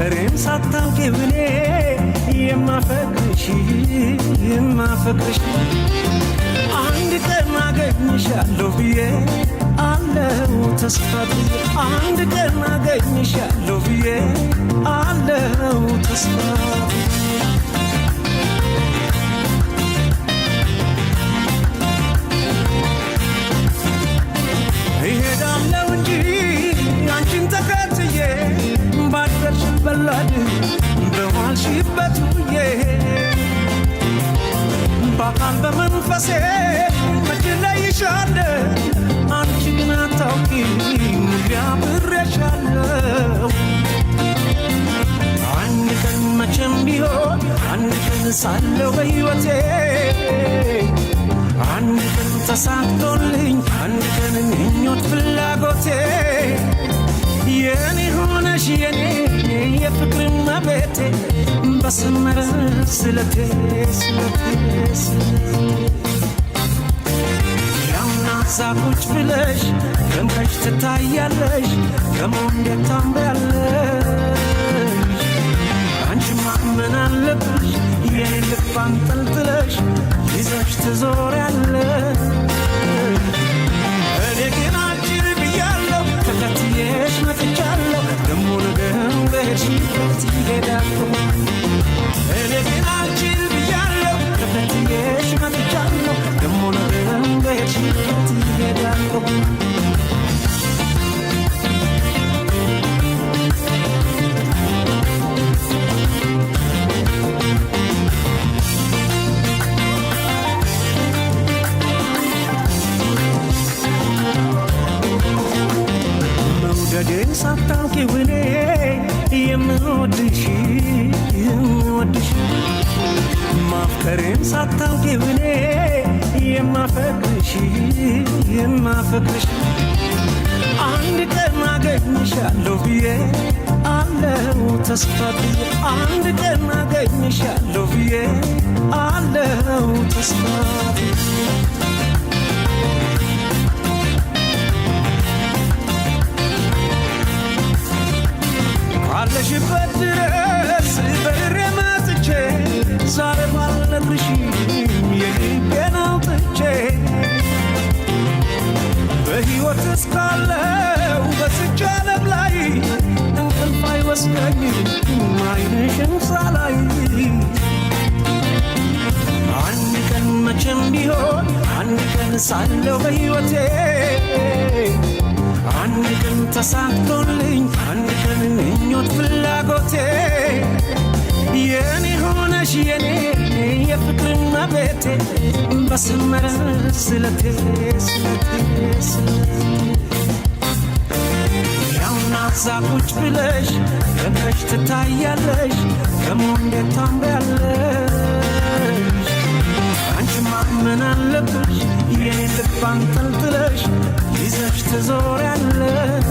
ማፍቀሬን ሳታውቂው እኔ የማፈቅርሽ የማፈቅርሽ አንድ ቀን አገኝሻለሁ ብዬ አለው ተስፋ ብዬ አንድ ቀን አገኝሻለሁ ብዬ አለው ተስፋ ብዬ። እሄዳለሁ እንጂ አንቺን ተከትዬ ባደርሽበት ላድር በዋልሽበት ውዬ በአካል በመንፈሴ መች እለይሻለሁ አንቺ ግን አታውቂም ሁሌ አብሬሻለሁ። አንድ ቀን መቼም ቢሆን አንድ ቀን ሳለሁ በሕይወቴ አንድ ቀን ተሳክቶልኝ አንድ ቀን ምኞት ፍላጎቴ የኔ ሆነሽ የኔ የፍቅር መቤቴ በሰመረ ስለቴ ስለቴ ስለቴ ያውና እዛ ቁጭ ብለሽ ደምቀሽ ትታያለሽ ደሞ እንዴት ታምሪያለሽ አንቺማ ምን አለብሽ የኔን ልብ አንጠልጥለሽ ይዘሽ ትዞሪያለሽ። እኔ ግን አንቺን ብያለሁ ተከትዬሽ መጥቻለሁ ደሞ ነገም በሄድሽበት እሄዳለሁ። እኔ ግን አንቺን ብያለሁ ተከትዬሽ መጥቻለሁ ደሞ ነገም በሄድሽበት እሄዳለሁ። መውደዴን ሳታውቂው እኔ የምወድሽ የምወድሽ ማፍቀሬን ሳታውቂው እኔ የማፈቅርሽ የማፈቅርሽ አንድ ቀን አገኝሻለሁ ብዬ አለው ተስፋ ብዬ አንድ ቀን አገኝሻለሁ ብዬ አለው ተስፋ ብዬ። ካለሽበት ድረስ በርሬ መጥቼ ዛሬ ባልነግርሽም የልቤን አውጥቼ በሕይወት እስካለው በዚች ዓለም ላይ እንቅልፍ አይወስደኝም ዓይንሽን ሳላይ። አንድ ቀን መቼም ቢሆን አንድ ቀን ሳለው በሕይወቴ አንድ ቀን ተሳክቶልኝ አንድ ቀን ምኞት ፍላጎቴ የኔ ሆነሽ የኔ የፍቅር መቤቴ በሰመረ ስለቴ ስለቴ ስለቴ ያውና እዛ ቁጭ ብለሽ ደምቀሽ ትታያለሽ ደሞ እንዴት ታምሪያለሽ አንቺማ ምን አለብሽ የኔን ልብ አንጠልጥለሽ ይዘሽ ትዞሪያለሽ።